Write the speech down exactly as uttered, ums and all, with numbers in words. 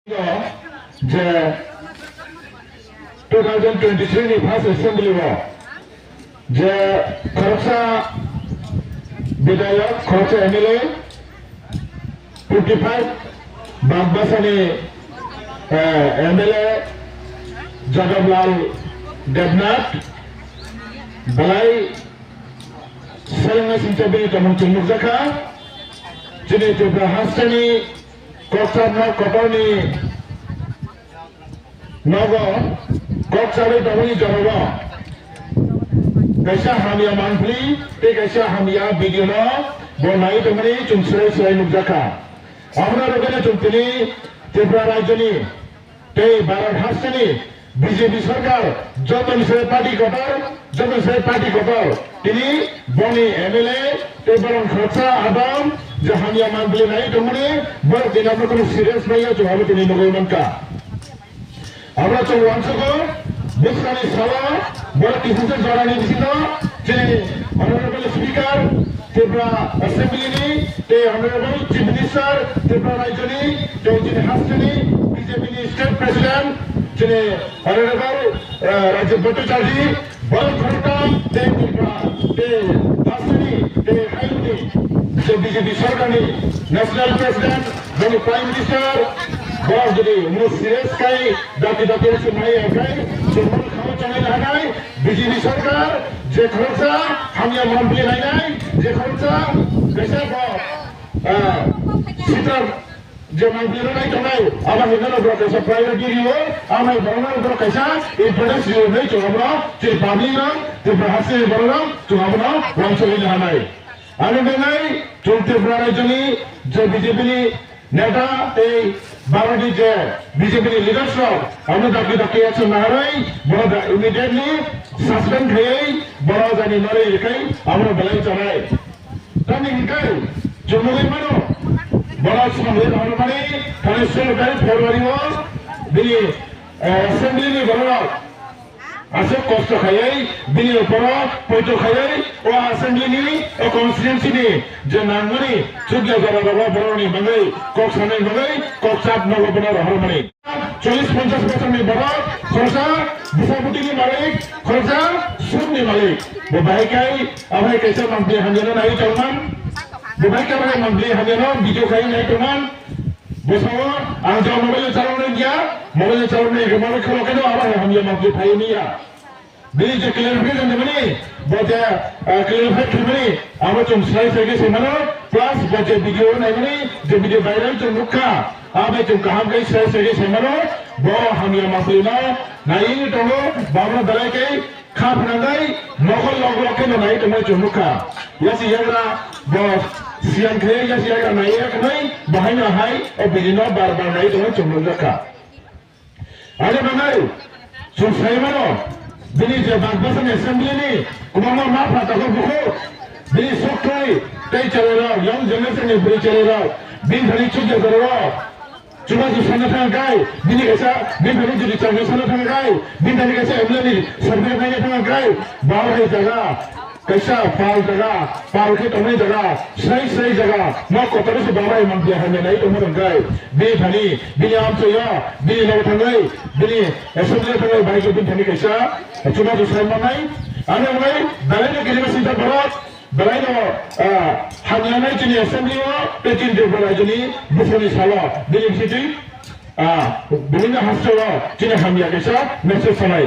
Je two thousand twenty-three ni first assembly o je khoroksa bidhayak, khoroksa M L A, fifty five Bagbasani, eh, M L A Jadablal Debnath belai selengna singcha bini tongmung chwng nukjakha. Chini Tripura hasteni kokcharno kotorni nogo kok chalwi tongmani jorao kaisa hamya manphli tei kaisa hamya video no bo nai tongmani chwng swrai swrai nukjakha. Abono rwgwino chwng tini Tripura rajyoni tei Bharat hasteni B J P sarkar jotoni se party kotor, jotoni se party kotor tini boni M L A tei borok khoroksa adam je hamya manphli nai tongmani borok tini abono serious naiya chwng abo tini nugwi mankha. Abo chwng uansukgo, bwskangni salo borok kisisa jorani bisingo chini Honorable Speaker, Tripura Assembly ni tei Honorable Chief Minister, Tripura Rajyoni tei chini hasteni B J P ni State President, chini Honorable, eh, Rajiv Bhattacharya, borok khoroktham tei Tripura tei hasteni tei hayungni je B J P sarkarni National President, boni Prime Minister, borok jodi mo serious khai dati dati se nai khai se mo khao chanai lahanai B J P sarkar je khoroksa hamya manphli nainai, je khoroksa kaisa bo, ah, sitar je manphli nai tongnai, abo hinna borok kaisa priority rio, abo borok borok kaisa importance rio nai chwng abono je public rok, je bahasi borok rok chwng abono wansugwi lahanai. Ani benai chwng Tripura rajyoni je B J P ni neta tei Bharati je B J P ni leaders rok abono dakti dakti action naharwi bono da immediately suspend khaiwi bono jani norwi rikhai abono belai chanai. Tamni hinkhe chwng nugwi mano bono swmangwi rohormani thani solo tarik February o bini, eh, assembly ni borok aswk kosto khaiwi bini uporo poito khaiwi o assembly ni o constituency ni je nangmani chukya jora rogo borokni bagwi kok sanai bagwi kok chap nogo bono rohormani. Chollish ponchash bochorni borok khoroksa bwsa bwtwini malik, khoroksa sukni malik. Bo bahai kai, abai kaisa mangpli hamyano nai tongman. Bo bahai kai mangpli hamyano video khai nai tongman. Bwsao ang jora mobile chaloknai ya, mobile chaloknai rwmani khorokeno abo hai hamya mangpli phaiwi ya. Bini je clarification rwmani, bo je, ah, clarify khaimani, abo chwng sai sai khe sai mano, plus bo je video naimani, je video viral chwng nukha, abo chwng kaham khe sai sai khe sai mano, bo hamya mangpli no naiwi tongo, bo abono belai khe kha phnangwi mokol lok lok khe no naiwi tongmani chwng nukha. Yasi yagra bo siyan khe yasi yagra naiwi ya khnai, bo haino hai o bini no bar bar naiwi tongmani chwng nukjakha. Ani bagwi chwng sai mano, bini je Bagbasani assembly ni kwbangma ma pha takhuk bukhuk, bini sukthwi tei cherairok, young generation ni bwrwi cherairok, bini thani chukya jorarok, chubachu sana thang kai, bini kaisa, bini thani jodi changwi sana thang kai, bini thani kaisa M L A ni survey naina thang kai, bo hai jaga, kaisa pal jaga, pal khe tongnai jaga, srai srai jaga, nok kotor se babai mangpli hamya nai tongma rwngkhai. Bini thani, bini amchoyo, bini nogo thangwi, bini assembly thangwi, bai khe bini thani kaisa, chubachu sai manai. Ani wngwi, belai no kirima sinta borok, belai no, ah, hamya nai chini assembly o, tei chini Tripura rajyoni bukhukni salo, bini bisingtwi, ah, bini no hasteo, chini hamya kaisa message sanai.